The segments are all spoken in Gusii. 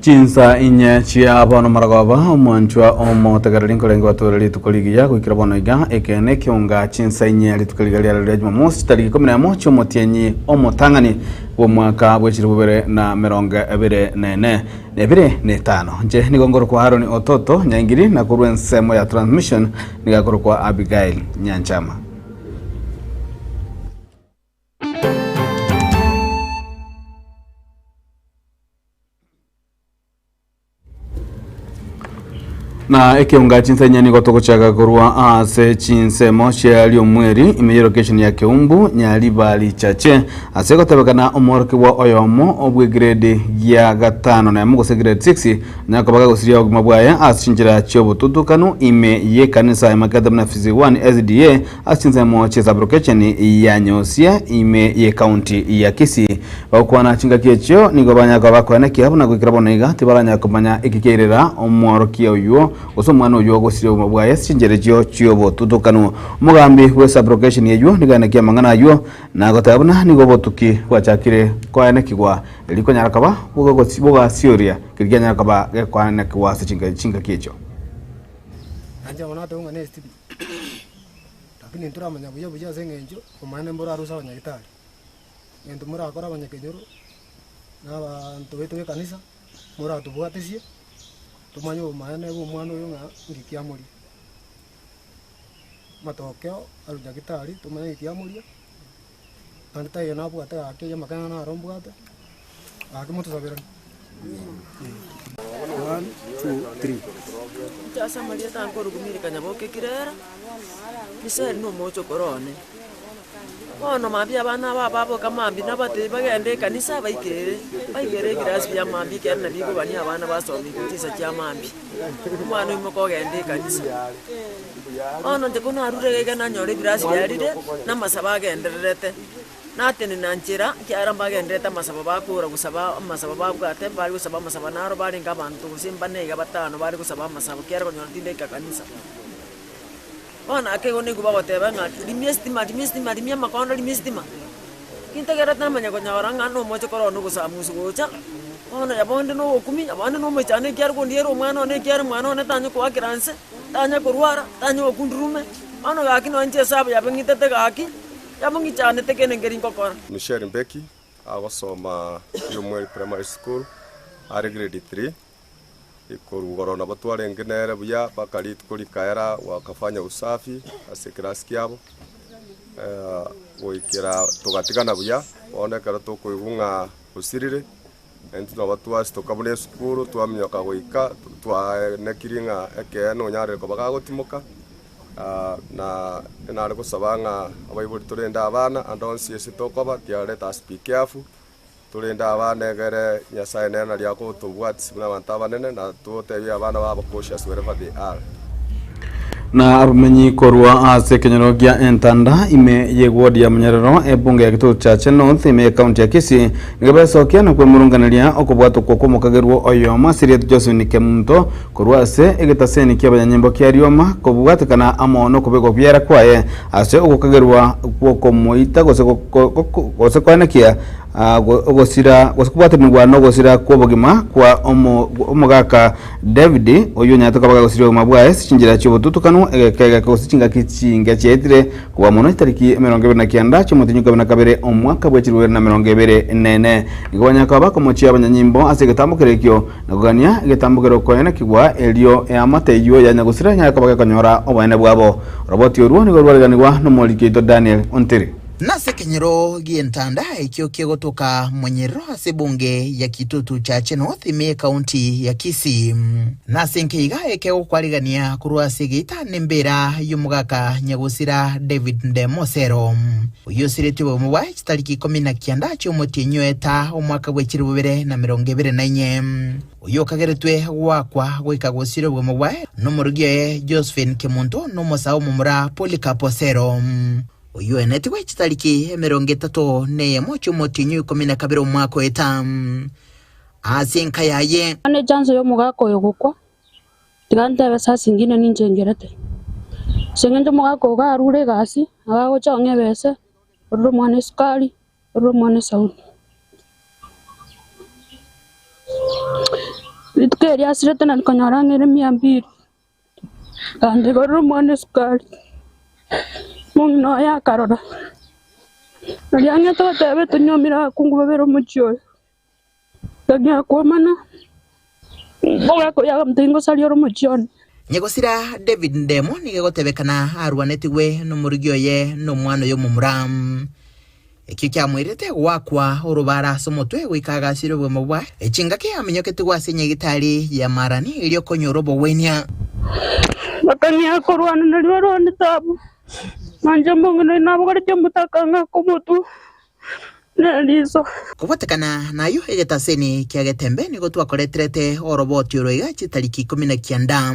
Chinsa inye chia bono maragoba, omwanchwa omotegereri nkorenge batwere rituko rigiya goikera bono iga, ekeene ekeonga chinsa inye rituko rigiya riarero ria Jumamosi chitariki ikomi na emo chi'omotienyi omotang'ani bw'omwaka bwe chilifu bibere na emerongo ebere na ene, na ebere na etano. Inche nigo nkorokwa Haroni Ototo Nyaingiri, na korwa ensemo ya transmission nigo akorokwa Abigail Nyanchama. Na ekeunga chinsa nigo togochaka korwa ase chinsemo chia riomweri ime y'elocation ya Keumbu Nyaribari Chache ase gotebekana omworokigwa oyomo obw'egrade gia gatano na emo gose grade 6 nyakoba gagosiria obogima bwaye ase chinchera chi'obotutukanu ime y'ekanisa emakete buna Phase 1 SDA Ase chinsemo chie sabrokecheni ya Nyosia ime y'ecounty ya Kisii, bagokwana chingaki echio nigo banyara koba bakoenekia buna goikera bono iga tibaranyara komanya eki kiairera omworokia oyio gose omwana oyio ogosiria obogima bwaye ase chinchera echio chi'obotutukanu. Omogambi bwe sabrokesheni eyio nigo aenekia amang'ana ayio na goteba buna nigo obotuki bwachakire koenekigwa erio konyara koba bogasioria keria kianyara koba gekoenekigwa ase chingaki echio. Nainche bono nateba ng'a nesitibi. Lakini ntoramanya buya buya ase eng'encho omonene mboraruse abanyagitari. Egento morakore abanyakenyoro, na abanto baito b'ekanisa, moratobwatesie, tomanye obomaene bwa omwana oyo ng'a nki kiamoria. Amatokeo arwe nyagitari tomanye nki kiamoria, naende taiyo nabwate gaki eywo amakene naro mbwate, gaki motosaberane. Inche ase amarieta nkorokwa Milka Nyaboke Kirera, Misaeli na omochokoro one. Bono mambia abana aba baboka mambia nabatebi bagende ekanisa baikere baikere ebirasi bia mambia ekiagera nabio bikobania abana basomigwe chinsa chia mambia. Omwana oimoka ogenda ekanisa. Bono inche ko narure iga iga nanyora ebirasi biarire, na amasabo agendererete. Natenena nchera, ekiagera mbagendererete amasabo bakora gosaba amasabo babwate, bare gosaba amasabo naro barenge abanto gose mbane iga batano bare gosaba amasabo ekiagera konyora tindaika kanisa. Bono ake igo nigo bagoteba ng'a rimia estima rimia estima rimia amakondo rimia estima, nintegererete namanya konyora ng'a nomochokoro one ogosamusu gocha, bono yabonde na ogokumia, yabonde na omoichano ekiagera kondiera omwana one ekiagera omwana one tanya koakera nse, tanya korwara, tanya gokundurume, bono gaki nonye inche esabu yabe ng'itete gaki. Yamong'ichanete kende nkeri ngokora. Michelle Mbeki agosoma Riomweri Primary School are grade 3 korwa igoro nabo twarenge nere buya mpaka rituko rikaera wakafanya usafi ase eclass kiabo goikera togatigana buya bono ekero tokoigwa ng'a osirire intwe nabo twasitoka buna esukuru twaminyoka goika twaenekirie ng'a ekeene onyarire koba gagotimoka. Na nare gosaba ng'a abaibori torende abana ande onsi ase tokoba, tiga let us be careful, torende abana egere Nyasaye nere nario agotobwatisia buna abanto abanene na totebie abana babo cautious wherever they are. Na abamenyi korwa ase ekenyoro gia Entanda ime y'eward ya Munyerero ebunge ya Kitutu Chache North ime y'ecounty ya Kisii nigo besokia na kwemurunganeria okobwatwa kw'omokagerwa oyomo ase erieta Josephine Kemunto Korwa ase egetaseni ki'abanyanyimbo kia rioma kobwatekana amo nokobekwa biara kwaye ase ogokagerwa gw'okomoita gose gose koenekia ogosira gose kobwatanigwa nogosira kw'obogima kwa omogaka David oyio onyarete koba kagosiria obogima bwaye ase chinchera chi'obotutukanu egeka egeke gose chingaki chinge chiaetire Kobua mono chitariki 29 chi'omotienyi o ikomi na kabere omwaka bwe chilifu bibere na emerongo ebere na ene, nigo banyare koba bakomochia abanyanyimbo ase egetambokero ekio, na kogania egetambokero koenekigwa, erio eamate eyio ya nyagosira enyare koba gekonyora oboene bwabo. Oroboti orwo nigo rwareganigwa nomoriki oito Daniel Ontiri. Nase ekenyoro gi'entanda ekio kegotoka Monyerero ase ebunge ya Kitutu Chache North ime y'Ekaunti ya Kisii. Nase nkeiga ekegokwarigania korwa ase egeita nembeera y'omogaka nyagosira David Ndemo Osero, oyio osiretie obogima bwaye chitariki ikomi na kianda chi'omotienyi o Eta omwaka bwe chilifu bibere na emerongo ebere na inye, oyio okageretwe goakwa goika gosira obogima bwaye nomorugi oye Josephine Kemunto na omosae omomura Polycarp Osero, oyio oenetigwe chitariki emerongo etato na eyemo chi'omotienyi o ikomi na kabere omwaka o Eta. Ase enka yaye. Bono echanso y'omogaka oyo gokwa, tiga ntebe saa zingine ninche ngerete. Ase eng'encho omogaka oyo iga arure egasi, nabo agocha ong'e ebese, orure omwana esukari, orure omwana esauni. Rituko erio asirete nari konyora ng'a ere mia mbili, naende igorera omwana esukari, omong'ina oye akarora, naria ang'ete goteba etonyuomire abakungu babere omochie oyo, tonyara kwomana, omogaka oyio akamotebia ngosaria ore omochie one. Nyagosira David Ndemo nigo egotebekana arwanetigwe nomorugi oye na omwana oye omomura. Ekio kiamoirete goakwa orobaro ase omotwe goika agasiria obogima bwaye. Chingaki aminyoketigwe ase enyagitari ya Marani erio konyora obogwenia. Bakang'ea korwana nario barwane taabu, na inche omong'ina oino nabogoretie omotaka ng'ake omotwe ne riso. Kobwatekana nayio egetaseni kia Getembe nigo twakoreterete oroboti oro iga chitariki ikomi na kianda.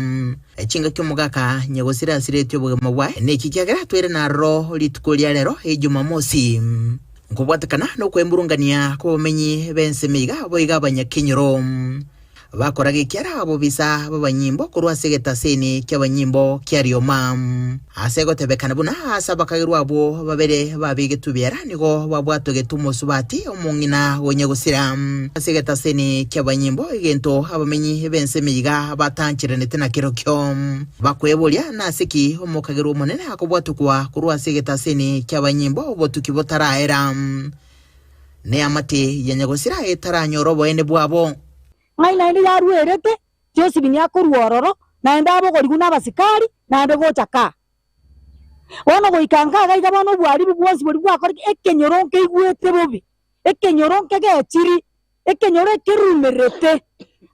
Chingaki omogaka nyagosira asiretie obogima bwaye, neki kiagera toire naroro rituko ria rero Ejumamosi. Nkobwatekana nokwemurungania kw'abamenyi b'ensemo iga boigo abanyakenyoro. Bakora gekiara abobisa b'abanyimbo korwa ase egetaseni ki'abanyimbo kia rioma. Ase egotebekana buna aase abakagerwa abwo babere babegetwe biara nigo babwatogetwe omosubati omong'ina gonya gosira ase egetaseni ki'abanyimbo, egento abamenyi b'ensemo iga batancheranete nakerokio. Bakweboria, Nase ki omokagerwa omonene akobwatokwa korwa ase egetaseni ki'abanyimbo obotuki botaraera? Neamate ya nyagosira etaranyora oboene bwabo. Ng'ai naende yaruerete Josephine akorua ororo, naende abogorigwe nabasikari, naende gocha kaa. Bono goika nka iga iga bono obwaribu bwonsi boria bwakoreka, ekenyoro nkeigwete bobe, ekenyoro nkegechiri, ekenyoro ekerumerete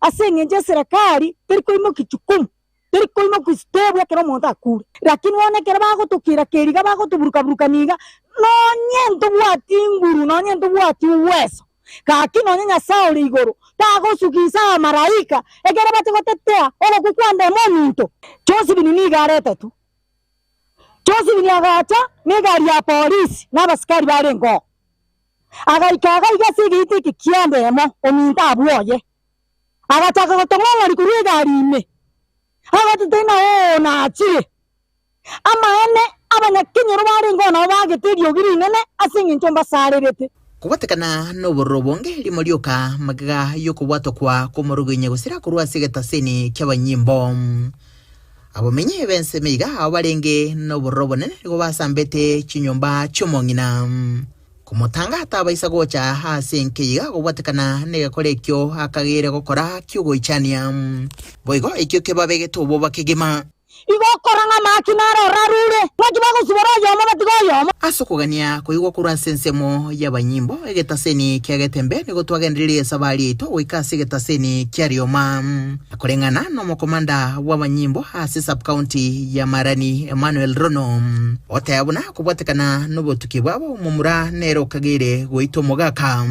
ase eng'encho eserekari teri koimokia jukumu. Teri koimoka isitebwa ekero omonto akure. Lakini bono ekero bagotokira-keri iga bagotoburuka-burukania iga, nonye ntobwati nguru, nonye ntobwati uweso, gaki nonye Nyasae ore igoro tagosugisa abamalaika ekero bache gotetea ogokwa kwa ndemo ominto. Josephine nigo aretetwe. Josephine agacha negari ya polisi na abasikari barenge oo. Agaika iga iga ase egeita eke kia ndemo ominto abwo oye. Agachaka gotong'ong'oria korwa egari ime, agatotebia ng'a oo nachire. Amaene, abanyakenyoro barengeo nabo baagete eriogi rinene ase engencho mbasarerete. Kobwatekana nobororo obonge rimo rioka magega y'okobwatwa kwa kw'omorogoinya gosira korwa ase egetaseni ki'abanyimbo. Abamenyi b'ensemo iga abo barenge nobororo obonene nigo basambete chinyomba chi'omong'ina. Komotanga tabaisa gocha ase enka iga gobwatekana negekora ekio akageire gokora ki'ogoichania. Boigo ekio kebabegete oboba kegima. Igo okora ng'a maki naro orarure, naki bagosibora oyomo batige oyomo. Ase okogania koigwa korwa ase ensemo y'abanyimbo, egetaseni kia Getembe nigo twagendererie esabari yaito goika ase egetaseni kia Rioma. Koreng'ana nomokomanda bw'abanyimbo ase sub-county ya Marani Emmanuel Rono, oteba buna kobwatekana nobotuki bwabo omomura nere okageire goita omogaka.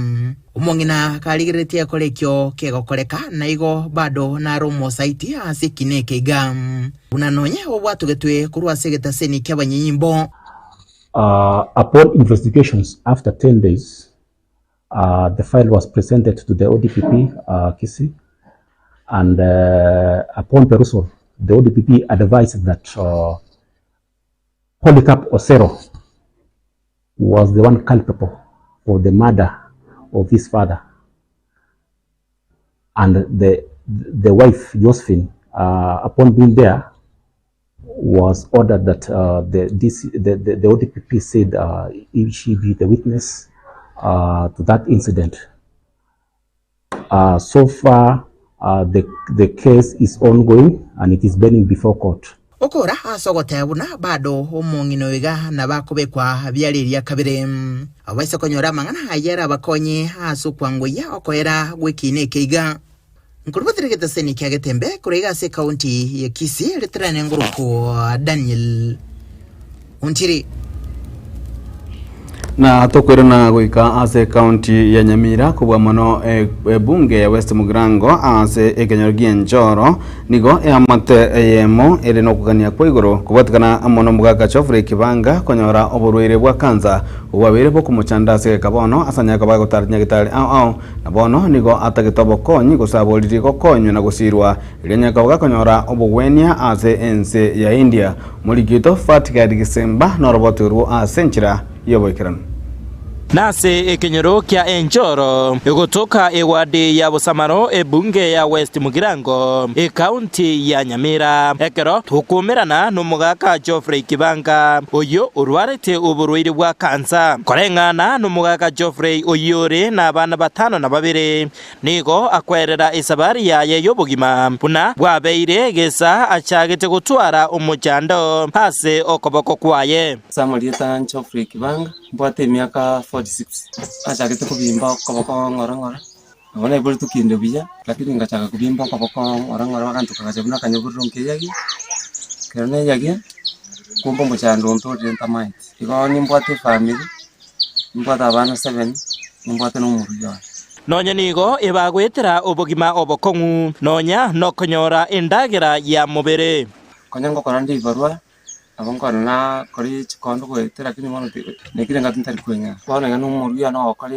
Omong'ina karigereretie ekore ekio kegokoreka na igo bado nare omosaiti ase ekina eke iga, buna nonye obwatogetwe korwa ase egetaseni ki'abanyanyimbo. Upon investigations after 10 days, the file was presented to the ODPP Kisii and upon perusal the ODPP advised that Polycarp Osero was the one culpable for the murder of his father and the, the wife Josephine upon being there was ordered that the, DC, the, the, the ODPP said if she be the witness to that incident. So far the, the case is ongoing and it is pending before court. Okora ase ogoteba buna bado omong'ina oyo iga nabo akobekwa biara eria kabere. Abaise konyora amang'ana ayio arabakonye ase okwangoyia okoera gw'ekiina eke iga. Nkorubatera egetaseni kia Getembe korwa iga ase ekaunti ya Kisii ritarane ngorokwo Daniel Ontiri. Na tokoirana goika ase ekaunti ya Nyamira kobua mono ebunge ya West Mugirango ase ekenyoro gi'enchoro nigo eamate eyemo ere nokogania kwa igoro kobwatekana amo nomogaka Geoffrey Kibanga konyora oborwaire bwa kansa obwabeire bokomochanda ase egeka bono ase anyare koba agotara chinyagitari ao ao Na bono nigo atagete obokonyi, gose aboririe gokonywa na gosiirwa, erio anyare koba gakonyora obogwenia ase ense ya India. Omoriki oito Fatgard Gisemba noroboti orwo ase enchera y'oboikeranu. Nase ekenyoro kia Enchoro, egotoka ewadi ya Bosamaro ebunge ya West Mugirango, ekaunti ya Nyamira, ekero tokoumerana nomogaka Geoffrey Kibanga, oyio orwarete oborwaire bwa kansa. Koreng'ana nomogaka Geoffrey oyio ore nabana batano na babere, Nigo akwerera esabari yaye y'obogima buna bwabeire gesa achagete gotwara omochando ase okoboko kwaye. Ase amarieta Geoffrey Kibanga, mbwate emiaka 46. Nachagete kobimba okoboko ng'ora ng'ora, nabo naiboretwe kinde buya, lakini ngachaka kobimba okoboko ng'ora ng'ora bagantoka gacha buna akanyabororo nkeyagie, ekero nayagia, kumbe omochando ontorire ntamaeti. Igo nimbwate efamiri, nimbwate abana seven, nimbwate na omoruya one. Nonya nigo ebagoetera obogima obokong'u, nonya nokonyora endagera ya mobere. Konya ngokora nde ebibarua, nabo nkorora nakora chikondo goetera lakini bono nekire engaki ntari kwenyara. Bono iga na omoruya one ogokora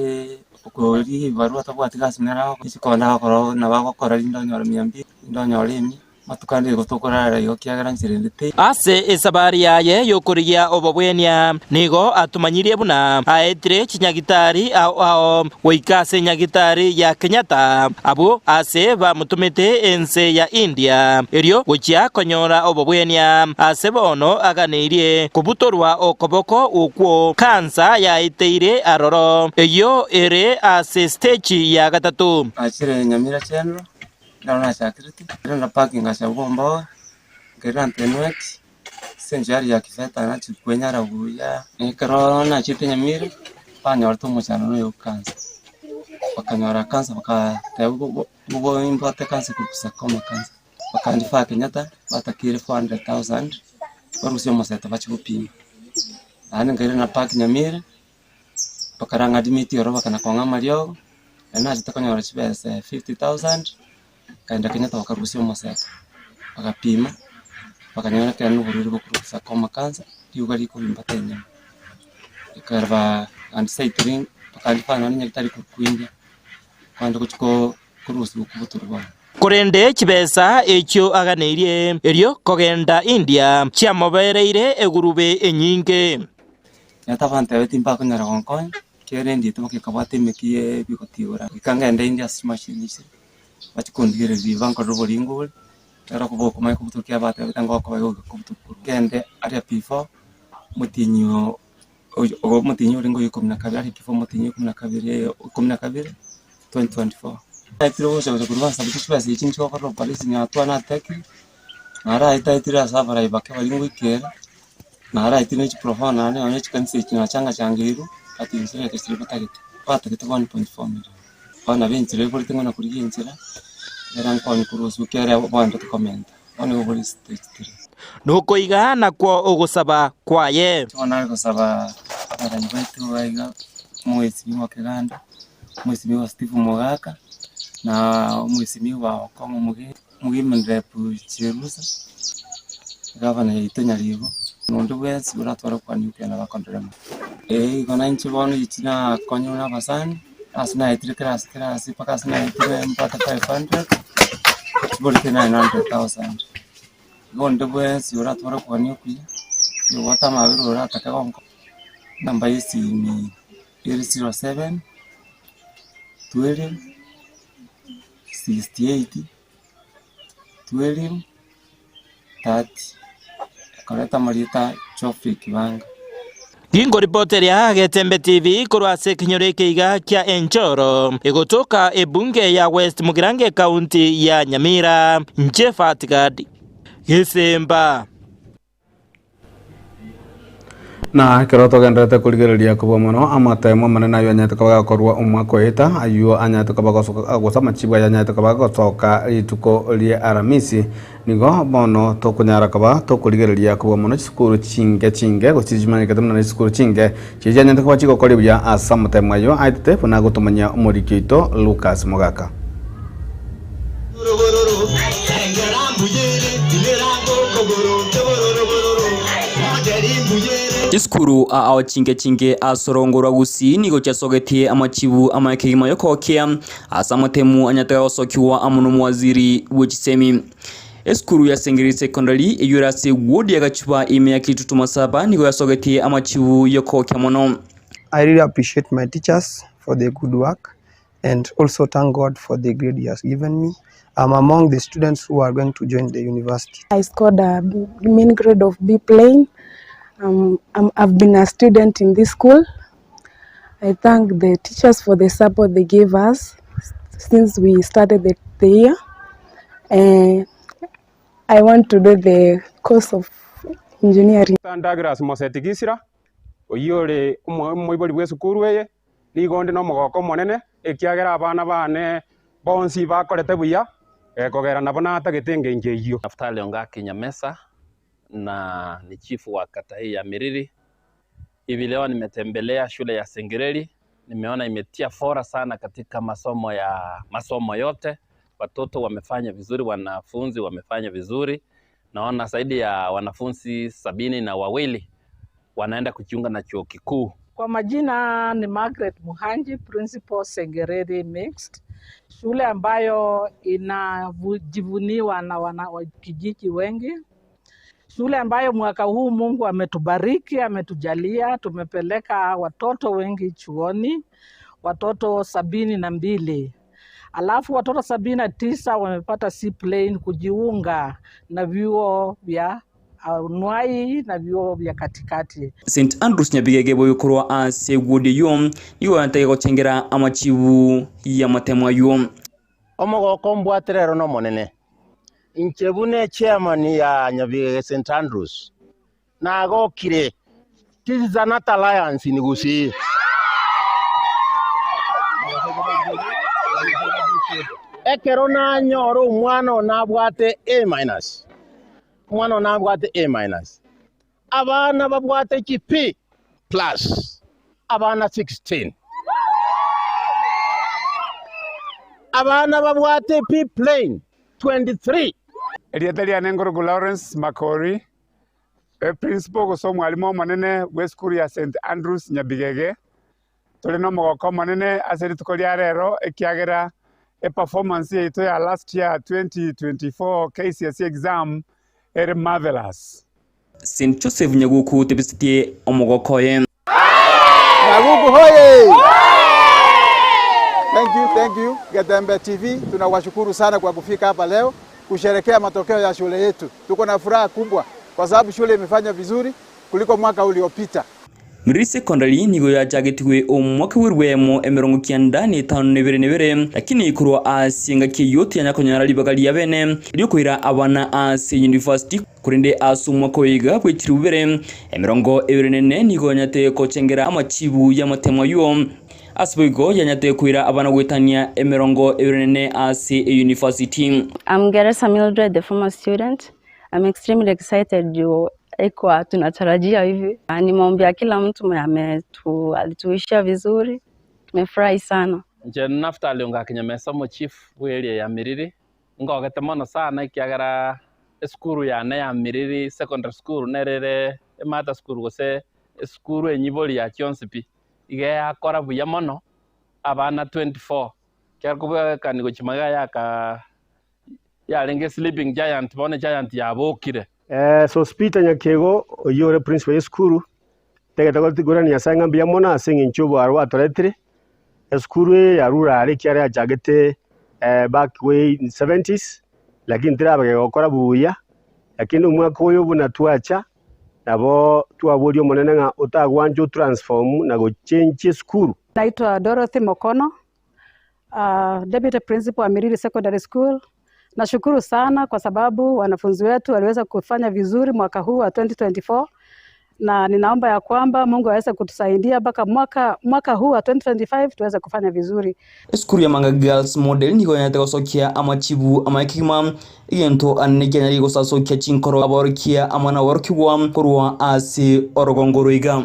okoria ebibarua tabwati gasi nere agokora, chikondo agokora nabo agokora rinde onyore mia mbili, rinde onyore emia. Amatuko ande nigo tokorara igo ekiagera nchera ende teiyo. Ase esabari yaye y'okorigia obobwenia nigo atomanyirie buna aetire chinyagitari ao ao goika ase enyagitari ya Kenyatta, abwo ase bamotomete ense ya India erio gochia konyora obobwenia. Ase bono aganeirie kobutorwa okoboko okwo kansa yaeteire aroro, eyio ere ase stage ya gatato. Nachire Nyamira General. Ekero nachakerete, ekero na parking ase abwo mboa, nkairana ntenweti, ase enchera ya kifeta nachia kwenyara buya, ekero nachiete Nyamira, banyorete omochando noyo o cancer, bakanyora cancer bakateba bo nimbwate cancer korwa sarcoma cancer, bakanrifaa Kenyatta, batakeire 400,000, barusie omoseto bachie gopima. Naende nkairana na park Nyamira. Bakarang'adimiti ororo bakana kong'a amariogo, naende nachete konyora chibesa 50,000, nkaenda Kenyatta bakarusia omoseke, bagapima, bakanyora ekero na oborwaire bwa sarcoma cancer, riuga rikobimba tenyama. Ekero ba andisaitiri bakandifaa nonye nyagetari korwa India, kwande gochia ko korusiwa kobutorwa bono. Korende chibesa echio aganeirie erio kogenda India chiamobereire egurube enyinge. Tata abantebetie timbakonyara gonkonya, ekiagera endiete bakekabwata emeki y'ebigotigora. Goika ngende inde ase chimashini echi, bachie kondigereria bankorere oboringo bore, ekero okoba okomanya kobutoka ekiagera batebete ngokoba igo goika kobutoka korwa. Ngende aria before omotienyi o omotienyi orenge oyo ikomi na kabere aria before omotienyi o ikomi na kabere ikomi na kabere 2024. Naetire gocha gocha korwa basabuti chibesa echi ninche gokorera operation atwo natekire, naraetaetire ase abarai bake baria ngoikera. Naraetire ne chiprofana naende nonya ne chikanisa echi nachanga-changeirwe, but inche reke chiri batagete, batagete 1.4 million. Bono nabo enchera eborete ng'a nakorigia enchera, ekero nkonye korwa ase ekiagera bono tokomenta, bono nigo bore stage three. Nokoiga nakwo ogosaba kwaye. Bono nare gosaba abarai baito iga iga, omwesimigwa Keganda, omwesimigwa Steve Mogaka, na omwesimigwa Okong'o Omogeni. Women Rep Cherusa, gavana yaito Nyaribo, na onde bwensi oratware okwania okogenda bakonderema. Ee igo nainche bono echi nakonyirwe na abasani, ase naetire class class mpaka ase naetire mbwate 500, chiborete 900,000. Igo onde bwensi oratware okogania okuya, oyobwate amabera oratake gonkonya, enamba ya esimi ere 07 12. 68, 12, 30, ekoreta amarieta Geoffrey Kibanga. Ginkoripoteria Getembe TV korwa ase ekenyoro eke iga kia Enchoro, egotoka ebunge ya West Mugirango ekaunti ya Nyamira, inche Fatgad Gesemba. Na ekero togendererete korigereria kobua mono amatemo amanene ayio anyarete koba gakorwa omwaka oeta, ayio anyarete koba gosoka gose amachibu ayio anyarete koba gosoka rituko ria Aramisi, nigo bono tokonyara koba tokorigereria kobua mono chisukuru chinge chinge gose chiria chimanyekete buna chisukuru chinge chiria chianyarete koba chigokoria buya ase amatemo ayio aetete buna gotomanyia omoriki oito Lucas Mogaka. Chisukuru ao chinke chinke ase orongo rwa Gusii nigo chiasogetie amachibu amaya kegima y'okogokia ase amatemu anyatega gosokigwa amo nomowaziri bwe chisemi. Esukuru ya Sengeri Secondary eyio ere ase ward ya Gachuba ime ya Kitutu Masaba nigo yasogetie amachibu y'okogokia mono. I really appreciate my teachers for their good work and also thank God for the grade he has given me. I'm among the students who are going to join the university. I scored a mean grade of B plain. I've been a student in this school. I thank the teachers for the support they gave us since we started the year. I want to do the course of engineering. Douglas Moseti Gisira, oyio ore omoibori bw'esukuru eye, nigo onde nomogoko omonene, ekiagera abana baane bonsi bakorete buya, gekogera nabo natagete engencho eyio. Naftali Ongaki Nyamesa na ni chifu wa kata hii ya Miriri. Hivi leo nimetembelea shule ya Sengereri, nimeona imetia fora sana katika masomo ya masomo yote. Watoto wamefanya vizuri, wanafunzi wamefanya vizuri. Naona zaidi ya wanafunzi 72 wanaenda kujiunga na chuo kikuu. Kwa majina ni Margaret Muhanji, Principal Sengereri Mixed, shule ambayo inajivuniwa na wana kijiji wengi, shule ambayo mwaka huu Mungu ametubariki, ametujalia, tumepeleka watoto wengi chuoni, watoto 72 alafu watoto 79 wamepata C plane kujiunga na vyuo vya anuai na vyuo vya katikati. St Andrews Nyabigege boyokorwa ase ward eywo nigo yantege gochengera amachibu y'amatemo aywo. Omogoko mbwate rero nomonene inche bune chairman ya Nyabigege St Andrews nagokire. This is an alliance in Gusii. Ekero nanyora omwana onabwate A minus, omwana onabwate A minus, abana babwate ki P plus, abana 16, abana babwate P plain 23. Erieta riane Ngorogo Lawrence Makori, e principal gose omwalimu omonene bwa esukuru ya St Andrews Nyabigege. Tore na omogoko omonene ase rituko ria rero ekiagera e performance yaito ya last year 2024 KCSE exam ere marvelous. St Joseph Nyaguku tebisitie omogoko oye. Nyaguku hoye! Thank you, thank you. Getembe TV tunawashukuru sana kwa kufika hapa leo kusherekea matokeo ya shule yetu. Tuko na furaha kubwa kwa sababu shule imefanya vizuri kuliko mwaka uliopita. Miriri Secondary nigo yachagetiwe omwaka w'erwemo 95 na 22, lakini korwa ase engaki eywo tiyanya ribaga ria bene riokoira abana ase university korende ase omwaka oiga bwechiri 2024 nigo yanyate kochengera amachibu y'amatemo aywo ase boigo yanyate koira abana gwetania 24 ase university. I'm Geresa Mildred, the former student. I'm extremely excited juu haikuwa tunatarajia hivi. Ni maombi ya kila mtu mwenye ametu alituishia vizuri. Tumefurahi sana. Nche Naftali Ongaki Nyamesa omo chief bwa area ya Miriri ngogete mono sana ekiagera esukuru yane ya Miriri Secondary School nerere emata school gose esukuru enyibori ya chionsi pi iga yakora buya mono abana 24 kiara kobwekani gochimaga yaka yarenge sleeping giant bono giant yabokire. Sospeter Nyakego oyio ore principal esukuru tegete gotigorania Nyasaye ng'a mbuya mono ase eng'encho obwaro bwatoretire esukuru eye yarure are ekiara yachagete back way in 70s lakini tirabage gokora buya lakini omwaka oyo buna twacha nabo twaboria omonene ng'a otagwancha otransform na gochange esukuru. Naitwa Dorothy Mokono, Deputy Principal wa Miriri Secondary School. Nashukuru sana kwa sababu wanafunzi wetu waliweza kufanya vizuri mwaka huu wa 2024 na ninaomba ya kwamba Mungu aweze kutusaidia mpaka mwaka huu wa 2025 tuweze kufanya vizuri. Esukuru ya Manga Girls Model nigo yanyate gosokia amachibu amaekigima egento anene kianyari gosasokia chinkoro aborokia ama na aborokigwa korwa ase orogongo roiga.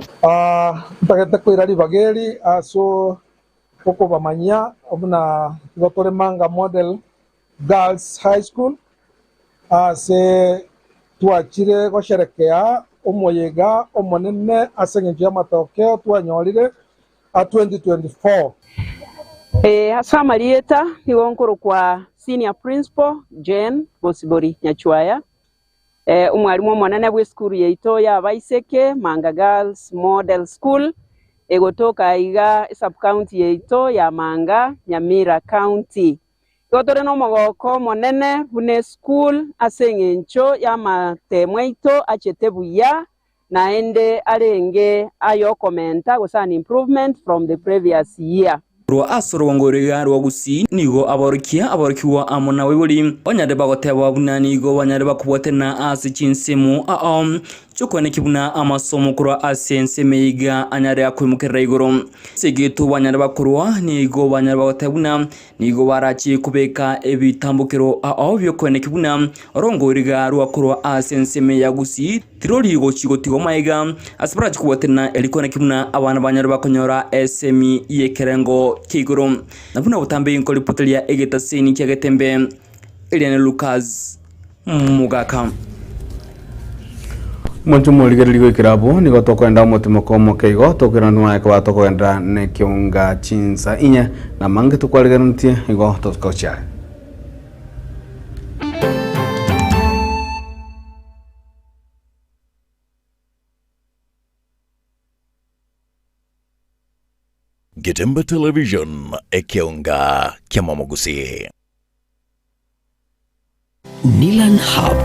Ntagete kwira ribageri aso okobamanyia buna igo tore Manga Model Girls High School ase twachire gosherekea omoyega omonene ase eng'encho ya matokeo twanyorire a 2024. Ase amarieta nigo nkorokwa senior principal Jane Bosibori Nyachwaya, omwarimu omonene bwa esukuru yaito ya Baiseke Manga Girls Model School. egotoka aiga esub-county yaito ya Manga, Nyamira County. Igo tore nomogoko omonene buna eschool ase eng'encho y'amatemo aito achete buya naende arenge ayokomenta gose an improvement from the previous year. Korwa ase orogongo roiga rwa Gusii nigo aborokia aborokigwa amo nabaibori banyare bagoteba buna nigo banyare bakobwatana ase chinsemo ao chi'okoenekia buna amasomo korwa ase ensemo eye iga anyare akoimokerera igoro. Ase egeto banyare bakorwa nigo banyare bagoteba buna Nigo barachie kobeka ebitambokero ao bi'okoenekia buna orongo riga rwakorwa ase ensemo ya Gusii tirori gochia gotigwa magega ase barachie kobwaterana erio koenekia buna abana banyare bakonyora esemi y'ekerengo kia igoro. Na buna botambe inkoripoteria egetaseni kia Getembe, eria ne Lucas Mogaka. Omonto omorigereria goikera abwo nigo tokoenda omotimoko omoke igo tokoiranwa ekaba tokogenderera nekionga chinsa inye na amange tokwarigeretie igo togochia. Getembe Television, ekeonga ki'amamogusii. Nilan Hub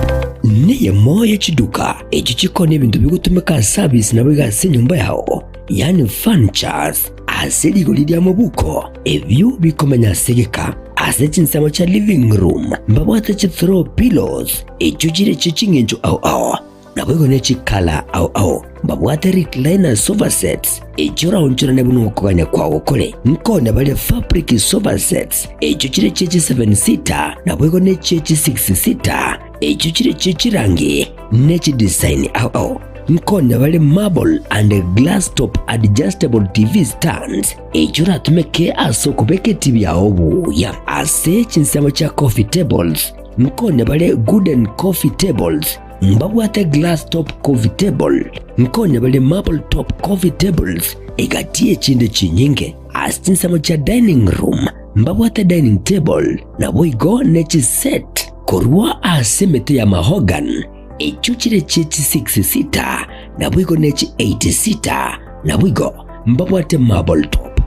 neyemo ye chiduka echio chikoonia ebinto bigotumeka ase abisi naboigo ase enyomba yao, yaani furnitures, ase rigori ri'amabuko, ebio bikomenya ase egeka. Ase chinsemo chia living room mbabwate chi throw pillows echio chire chie ching'encho ao ao. Naboigo ne chikala ao ao mbabwate recliner sofa sets, echio oraonchorane buna okogania kwao kore. Nkonya bare fabric sofa sets, echio chire chie chi seven seater, naboigo ne chie chi six seater, echio chire chie chirangi ne chidesign ao ao. Nkonya bare marble and glass top adjustable TV stands, echio oratumeke ase okobeka etibi yao buya. Ase chinsemo chia coffee tables, nkonya bare wooden coffee tables, Mbabwate glass top coffee table, nkonya bare marble top coffee tables, egati y'echinde chinyinge. Ase chinsemo chia dining room mbabwate dining table, naboigo ne chiset korwa ase emete ya mahogany, echio chire chie chi six seater, naboigo ne chi eight seater, naboigo mbabwate marble top.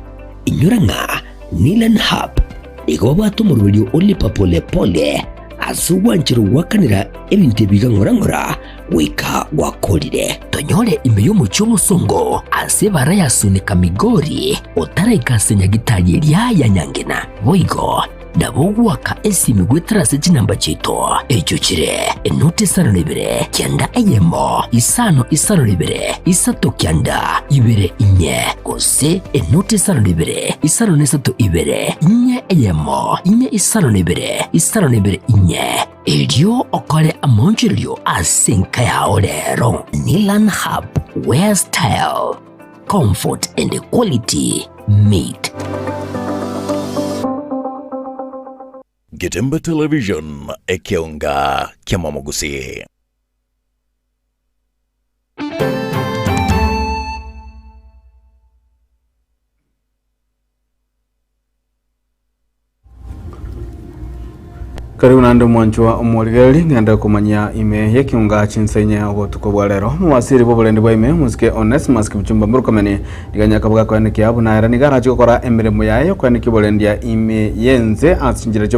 Inyora ng'a Nilan Hub nigo babwate omoroberio o lipa pole pole ase ogwancherwa gwakanera ebinto ebi iga ng'ora ng'ora goika gwakorire. Tonyore ime y'omochie omosongo ase ebara ya Sunika Migori otaraika ase nyagitari eria ya Nyangena. Boigo nabo ogoaka esimi goetera ase chinamba chiaito echio chire enoti isano na ibere kianda eyemo isano isano na ibere isato kianda ibere inye gose enoti isano na ibere isano na isato ibere inye eyemo inye isano na ibere isano na ibere inye erio okore amaonchorerio ase enka yao rero. Nilan Hub, where style, comfort and quality meet. Getembe Television, ekeonga ki'amamogusii. Karibu naende omwanchwa omorigereri ng'ende komanyia ime y'ekiunga chinsa inye obotuko bwa rero omowasiri bw'oborendi bwa ime omosike Onesmus Kipchumba Murkomen nigo akabuga koenekia buna ere nigo arache gokora emeremo yaye y'okoenekia oborendia ime y'ense ase chinchera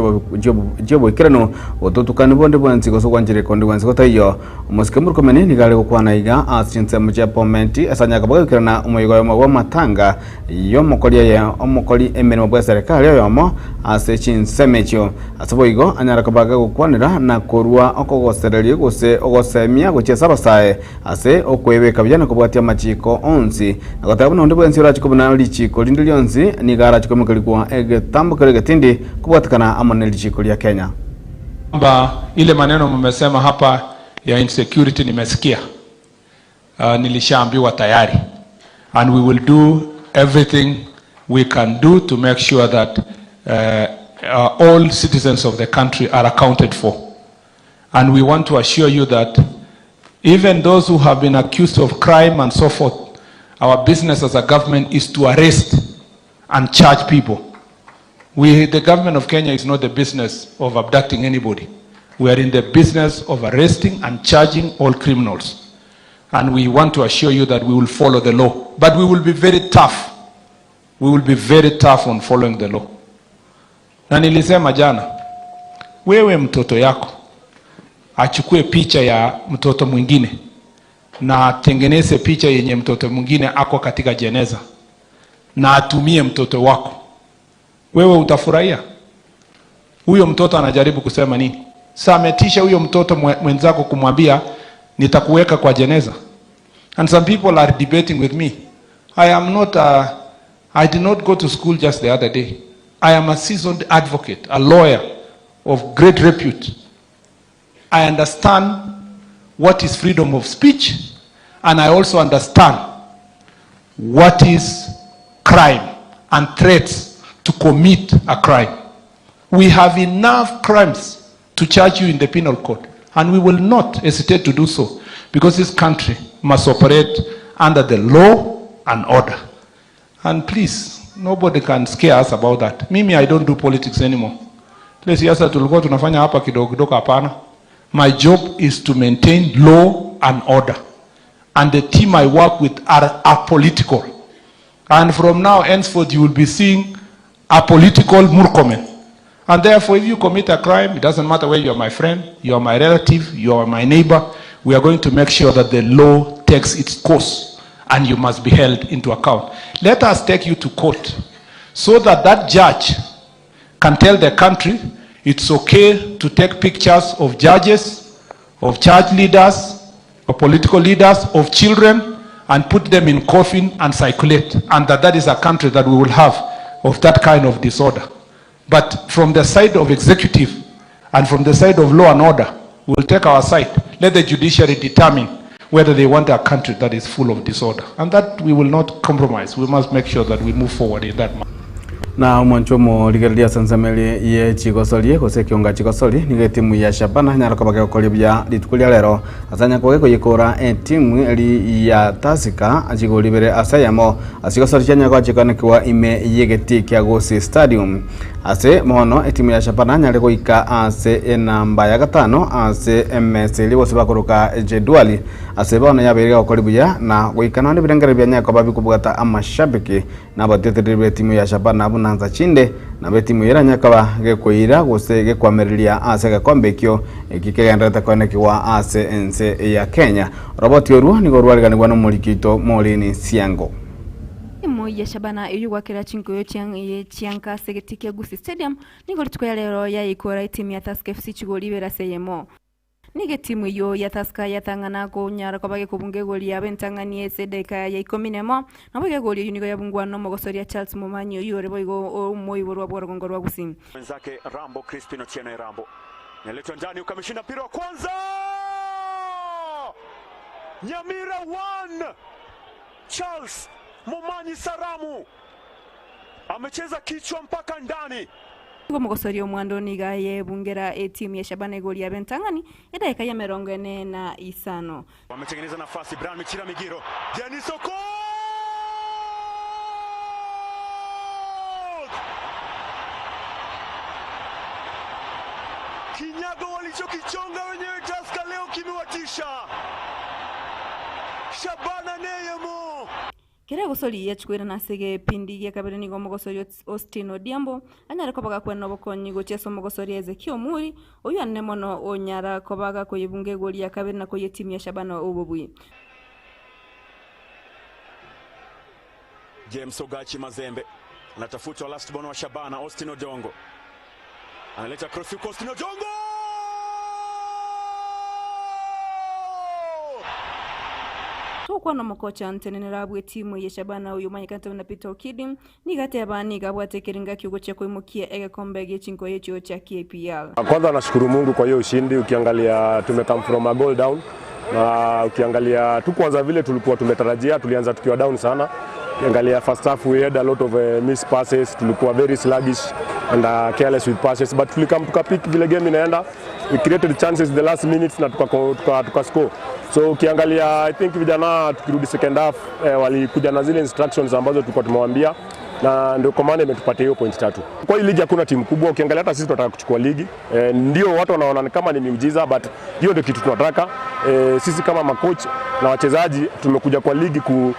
chi'oboikeranu obotutukani bonde bwensi gose ogwancheria konde gwensi gotaiyo Omosike Murkomen nigo are gokwana iga ase chinsemo chia Bomet ase anyakabuga goikerana omoyega oyomo bw'amatanga y'omokori oye omokori emeremo bw'eserekari oyomo ase chinsemo echio. Ase boigo anyare koba gagokwanera na korua okogosereria gose ogosemia gochia ase abasae ase okwebeka buya na kobwatia amachiiko onsi, na goteba buna onde bwensi orache kobuna richiiko rinde rionsi nigo arache koimokerigwa egetambo keria egetindi kobwatekana amo ne richiiko ria Kenya. Kwamba ile maneno mmesema hapa ya insecurity nimesikia. Nilishaambiwa tayari and we will do everything we can do to make sure that all citizens of the country are accounted for and we want to assure you that even those who have been accused of crime and so forth our business as a government is to arrest and charge people. We, the government of Kenya is not the business of abducting anybody. We are in the business of arresting and charging all criminals. And we want to assure you that we will follow the law. But we will be very tough. We will be very tough on following the law. Na nilisema jana, wewe mtoto yako achukue picha ya mtoto mwingine na atengeneze picha yenye mtoto mwingine ako katika jeneza na atumie mtoto wako, wewe utafurahia? Huyo mtoto anajaribu kusema nini? Sa ametisha huyo mtoto mwenzako kumwambia nitakuweka kwa jeneza. And some people are debating with me. I am not a, I did not go to school just the other day. I am a seasoned advocate, a lawyer of great repute. I understand what is freedom of speech, and I also understand what is crime and threats to commit a crime. We have enough crimes to charge you in the penal code, and we will not hesitate to do so because this country must operate under the law and order. And please, nobody can scare us about that. Mimi, I don't do politics anymore. Ile siasa tulikuwa tunafanya hapa kidogo kidogo, hapana. My job is to maintain law and order. And the team I work with are apolitical. And from now henceforth, you will be seeing apolitical Murkomen. And therefore, if you commit a crime, it doesn't matter whether you are my friend, you are my relative, you are my neighbor, we are going to make sure that the law takes its course and you must be held into account. Let us take you to court so that that judge can tell the country it's okay to take pictures of judges, of church leaders, of political leaders, of children, and put them in coffin and circulate, and that that is a country that we will have of that kind of disorder. But from the side of executive and from the side of law and order, we will take our side. Let the judiciary determine whether they want a country that is full of disorder. And that we will not compromise. We must make sure that we move forward in that manner. Na omwancho rigereria sansameli ye chigosori gose kionga chigosori nigo etimu ya Shabana nyaroko bagegokoria buya rituko ria rero asanya koge koyekora etimu eri ya Tusker chigori bere asayamo asigosori chianya chikonekiwa ime yegeti kia Gusii Stadium ase mono etimu ya Shabana nyare goika ase enamba ya gatano ase emeseri bose bakoroka jedwali ase bono yabeire gokori buya na goika nonde birengere bia nyako babikobwata amashabiki na batetereri be etimu ya Shabana abunanza chinde na betimu ira nyakaba gekoira gose gekwamereria ase gekombe ekio ekikegenderete koenekiwa ase ense ya Kenya. Roboti oru nigo rwariganigwa nomorikito Maureen Siango. Timu ya Shabana iyugwakira chinkuyo chianka segeti kia Gusii Stadium nigo rituko ya lero yaikora etimu ya Tusker FC chigori ibere ase eyemo. Nige timu iyo ya Tusker yathang'ana konyara koba gekobunga egori yabo entang'ani ase edakika ya ikomi na emo nabo egori eyo nigo yabungwa na omogosoria Charles Momanyi oyo ore boigo omoiborwa bwa orogongo rwa Gusii. Mwenzake Rambo Crispin Otieno Rambo. Naletwa ndani ukameshinda mpira wa kwanza. Nyamira 1. Charles Momanyi Saramu amecheza kichwa mpaka ndani. Nigo omogosoria omwando niga yebungera etimu ya Shabana egori yabo entang'ani edakika ya 45. Wametengeneza nafasi Brian Michira Migiro. Denis Okoth! Kinyago walichokichonga wenyewe Tusker leo kimewatisha. Shabana Neyemo. Kere gosori yachukwira nasege pindi ya kabere nigo omogosori Austin Odiambo anyare kobaga kwena obokonyi gochia omogosori Ezekiel Muri oyo ane mono onyara kobaga koyebunga egori ya kabere na koye timu ya Shabana obobui. James Ogachi Mazembe anatafutwa last born wa Shabana Austin Odongo. Analeta cross huko Austin Odongo! Tukwa no mokocha ntenenera bwe timu ya Shabana uyu manyikante na Peter Okidi nigateba nigabwate kiringa kiugo cha kuimukia egekombe gechinko yecho cha KPL. Kwanza nashukuru Mungu kwa hiyo ushindi. Ukiangalia tumecome from a goal down, na ukiangalia tu kwanza vile tulikuwa tumetarajia, tulianza tukiwa down sana. Ukiangalia first half we had a lot of missed passes, tulikuwa very sluggish and careless with passes, but tulikam tukapick vile game inaenda. We created chances the last minutes na tuka score. So ukiangalia I think vijana tukirudi second half walikuja na zile instructions ambazo tulikuwa tumewaambia. na ndio kwa maana imetupatia hiyo point tatu. Kwa hii ligi hakuna timu kubwa, ukiangalia hata sisi tunataka kuchukua ligi e, ndio watu wanaona kama ni miujiza, but hiyo ndio kitu tunataka. E, sisi kama makoch na wachezaji tumekuja kwa ligi ku,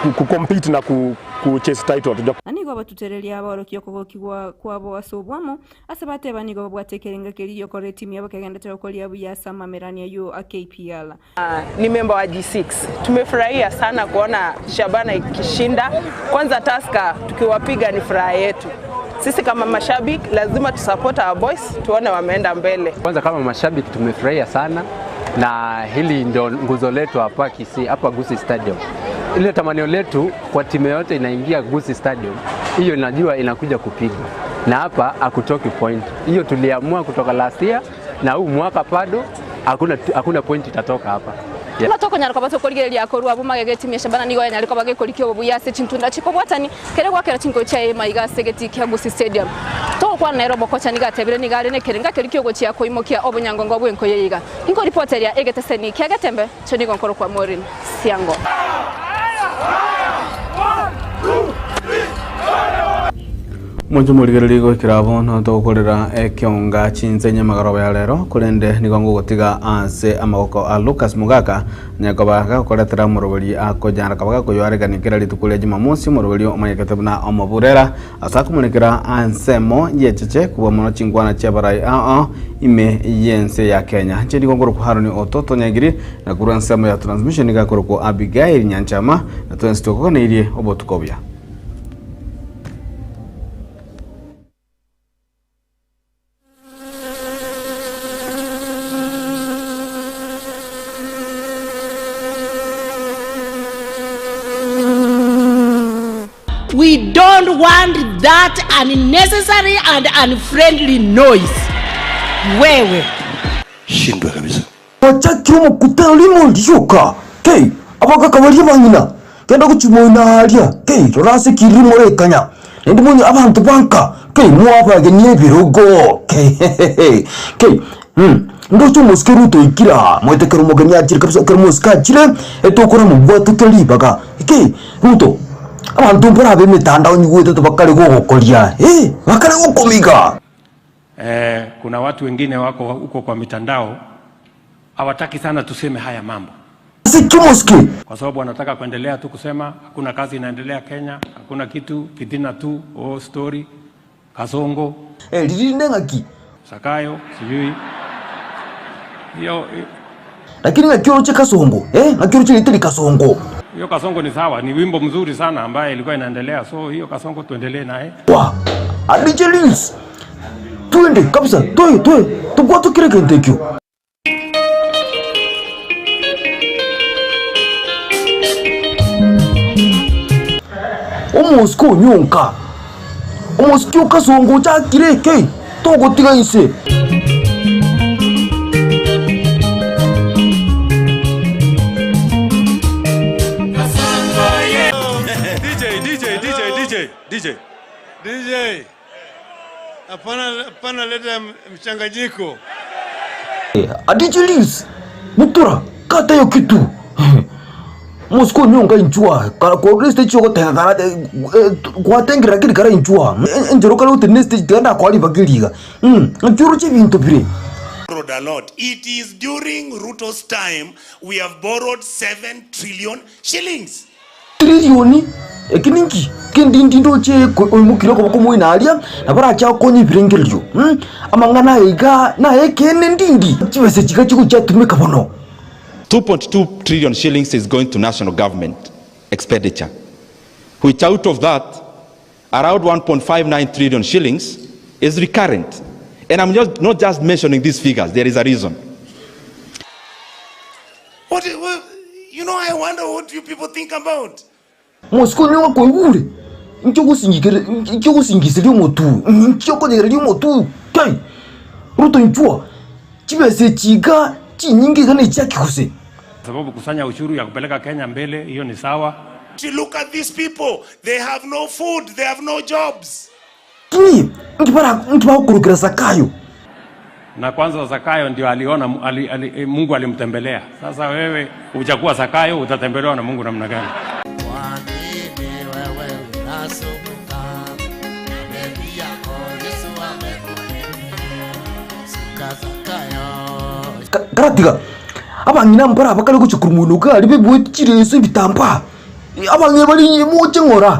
ku, ku compete na ku, ku chase title. Hatuja Na nigo abatutereria abaorokia okogokigwa kwabo ase obwamo, ase bateba nigo babwate ekerengo keria giokora etimu yabo kegenderete gokoria buya ase amamerani ayio a KPL. Ni memba wa G6. Tumefurahia sana kuona Shabana ikishinda. Kwanza Tusker tukiwapiga ni furaha yetu. Sisi kama mashabiki lazima tusupport our boys, tuone wameenda mbele. Kwanza kama mashabiki tumefurahia sana, na hili ndio nguzo letu hapa Kisii, hapa Gusii Stadium. Ile tamanio letu kwa timu yote inaingia Gusii Stadium, hiyo inajua inakuja kupigwa, na hapa hakutoki point. Hiyo tuliamua kutoka last year, na huu mwaka bado hakuna, hakuna point itatoka hapa. Yeah. Tokonyara koba tokorigereria korwa abwo magega etimu ya Shabana nigo yanyare koba gekorikia obobuya ase chintunda chikobwatani kere gwakera chinko chiaye maiga ase egeti kia Gusii Stadium. Togokwana nere omokocha nigo atebire nigo are nekerenga keria kiogochia koimokia obonyangongo bw'enkoyo iga. Inkoripoteria egeteseni kia Getembe inche nigo nkorokwa Maureen Siango. Omonche omorigereria goikera bono togokorera ekeonga chinse nyamagoroba ya rero, korende nigo ngogotiga ase amaboko a Lucas Mogaka, onye koba gagokoretera omoroberi akonyara koba gakoyoaregania kera rituko ria Jumamosi, omoroberi omanyekete buna omoburera, ase akomorekera ansemo y'echeche kobua mono chinkwana chi'abarai ao ime y'ense ya Kenya. Inche nigo nkorokwa Haron Ototo Nyagiri, na korwa ensemo ya transmission nigo akorokwa Abigail Nyanchama, na twensi twakoganeirie obotuko obuya. We don't want that unnecessary and unfriendly noise. Wewe. Shindwe kabisa. Gwachakire omokutano rimo rioka, kei, abagaka baria bang'ina, genda gochia moino aaria, kei, rora ase ki rimo rekanya, naende monye abanto banka, kei, mwabagenie ebirogo, kei, hehehe, kei, mm, ndoche omosike Ruto oikire aa, moete ekero omogeni achire kabisa, ekero omosike achire, etokora mobwate ribaga, kei, Ruto, abanto mbarabe emetandao nyigwete tobakare gogokoria, eh, bakare gokomiga. Eh, kuna watu wengine wako huko kwa mitandao hawataki sana tuseme haya mambo Ase ki omosike? kwa sababu wanataka kuendelea tu kusema hakuna kazi inaendelea Kenya, hakuna kitu, fitina tu, oh story, Kasongo, Eh, ririnde ng'aki? Sakayo, sijui hiyo Lakini ng'aki oroche Kasongo? Eh, ng'aki oroche riteri Kasongo? hiyo Kasongo ni sawa, ni wimbo mzuri sana ambaye ilikuwa inaendelea, so hiyo Kasongo tuendelee naye. Wa, DJ Lins, twende kabisa, toe toe, tobwate kera egento ekio. Omosike onyonka, omosike o Kasongo ochakire eke, togotiga inse. DJ, DJ, DJ, DJ, DJ. DJ. Hapana, hapana leta mchanganyiko. Adj Liz, Mutura, kata hiyo kitu. Mosiko onyonka inchwa, kara kwa stage ogotega kara gwatengera kiri kara inchwa. Enchera okare gotenena stage tiga ndakoa ribaga eri iga. Naki oroche ebinto bire. borrowed a lot. It is during Ruto's time we have borrowed 7 trillion shillings. Trillion? Eki ninki? Kendindi ndoche oimokire okoboko moino aria, nabo orache akonye ebirengererio. Amang'ana aya iga nayekeene ndindi. Chibesa echi iga chigochiatumeka bono. 2.2 trillion shillings is going to national government expenditure, which out of that, around 1.59 trillion shillings is recurrent. And I'm just, not just mentioning these figures, there is a reason. What, what, you know, I wonder what you people think about. Mosike onye gwakoigure, inki ogosingiseria omotu, inki okonyegereria omotu, kai, Ruto inchwa, chibesa echi iga chinyinge iga nechiaki gose? Sababu kusanya ushuru ya kupeleka Kenya mbele, hiyo ni sawa. To look at these people, they have no food, they have no jobs. Ki, nki bara, nki bagokorokera Zakayo? Na kwanza Zakayo ndio aliona ali, ali, Mungu alimtembelea. Sasa wewe hujakuwa Zakayo, utatembelewa na Mungu namna gani? Karatiga abang'ina mbare abakare gochia korwa moino iga aria beboetie chireso ebitambaa, abang'ina baria moche ng'ora.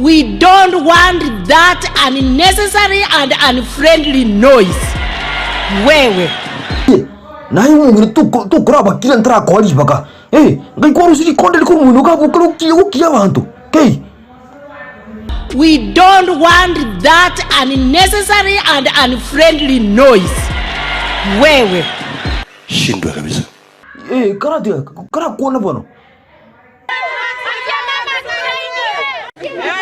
We don't want that unnecessary and unfriendly noise. Wewe. Naye omong'ina tokorabakira ntarakoa ribaga. Eh, ngai kwarusia rikonde rikorwa moino iga abwo ekero okiya gokiya abanto. Kei. We don't want that unnecessary and unfriendly noise. Wewe. Shindwe kabisa. Eh, karatiga karakwane bono.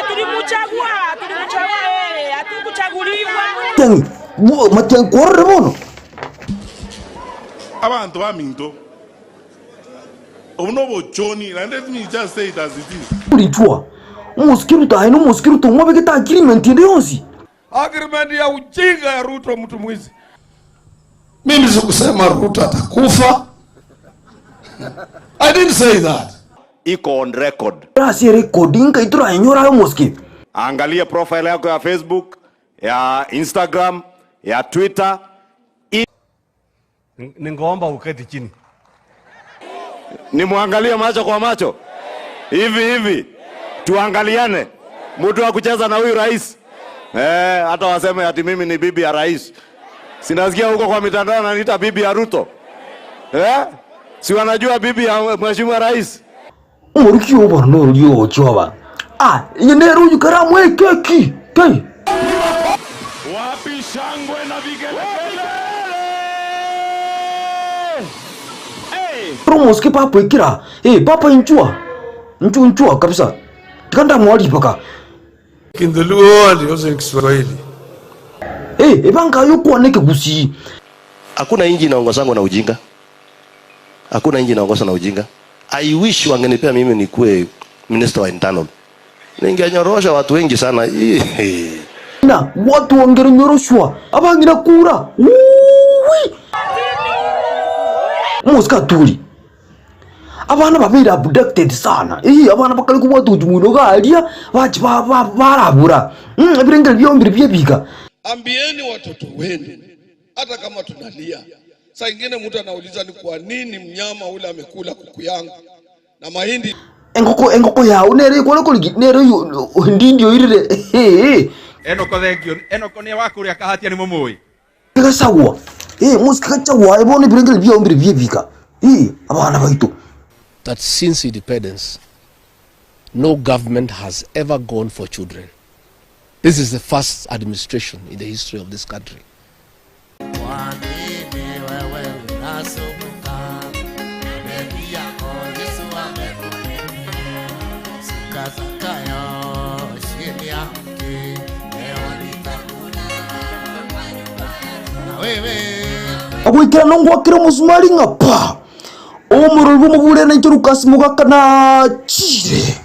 Tulimuchagua, tulimchagua yeye, hatukuchaguliwa. Matiang'i, Matiang'i kwarorire bono? Abanto baminto, obo nobochoni, naende let me just say it as it is. Orichwa, omosike Ruto aye nomosike Ruto omwabegete agreement ende yonsi. Agreement ya ujinga ya Ruto mtu mwizi. Mimi sikusema Ruto atakufa. I didn't say that. Iko on record. Ase erekodi nkai torayenyore aye omosike. Angalia profile yako ya Facebook, ya Instagram, ya Twitter. Ningeomba uketi chini. Nimwangalie macho kwa macho hivi hivi, tuangaliane. Mtu wa kucheza na huyu rais eh, hata waseme ati mimi ni bibi ya rais. Sinasikia huko kwa mitandao ananiita bibi ya Ruto eh? Si wanajua bibi ya mheshimiwa rais. Omorokia oo bono noria ogochia oba, Ah, eye nere oyio karamoe ekeki kei. Wapi shangwe na vigelegele? Omosike papa ekera, eh, papa inchwa, inchwa inchwa kabisa, tiga ndamoa ribaka. In Dholuo and also in Kiswahili. Eh, ebanga aye okwane ekegusii. Hakuna inji inaongozangwa na ujinga. Hakuna inji inaongozwa na ujinga. I wish wangenipea mimi nikuwe minister wa internal. Ningenyorosha watu wengi sana. Ii. Na watu wangenyoroshwa abang'ina kura wuuwi omosike aturi abana babeire abducted sana ee abana bakare kobwata gochia moino iga aria bachia ba- ba- barabura ebirengererio biabo mbire biebiga. Ambieni watoto wenu, hata kama tunalia saa ingine mtu anauliza ni kwa nini mnyama ule amekula kuku yangu na mahindi. Engoko engoko yao nere ekore korigi nere oyo ndindi oirire ee. Enoko thengio Enoko nĩ wa kũrĩa kahatia nĩ mũmũĩ. Gachagua ee mosike Gachagua aye bono ebirengererio biao mbire biebika ee abana baito. That since independence, no government has ever gone for children. This is the first administration in the history of this country. Agoikera nongwakere omosumari ng'a pa! Omorori bw'omobure nainche Lukasi mogaka nachire.